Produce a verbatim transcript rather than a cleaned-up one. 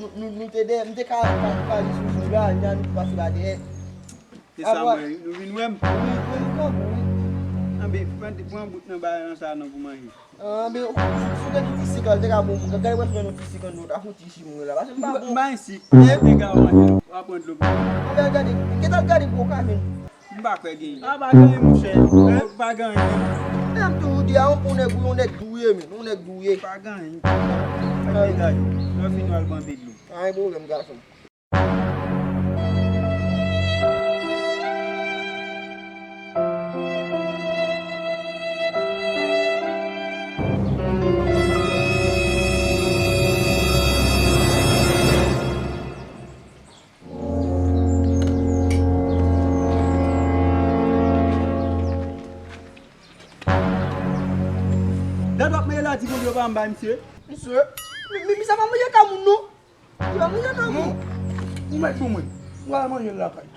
nou, nou, nou te dèyè, m te ka, ka, ka li sou jou la, nya nou pase la dèyè. Se sa mwen, nou vin wè m. Wi, wi, m konprann, wi. Anben, pran, pran bout nan bagay lan sa non pou manje. Anben, si w te gen ti sik la, l te ka bon pou mwen. Gade wè si w gen yon ti sik anndan w ta fè yon ti sik mwen la. Paske m pa bon. M pa gen sik. Mwen te ka manje, w ap pran dlo pou mwen. Anben, gade, gentan gade pou w ka vin. M pa kwè genyen. A, pa genyen, monchè. Pa genyen. Men m toujou di a, yon, yon nèg, yon nèg dou ye, men. Yon nèg dou ye. Pa genyen. Fè degaje. Lè w fini, w al banbe dlo. Pa gen pwoblèm, gason. Dat w ap mele la di Bondye w pa janm bay misye. Misye, mi, mi, misye pa manje ka moun non. Li pa manje ka moun. Ou mèt pou mwen. Ou al manje l lakay.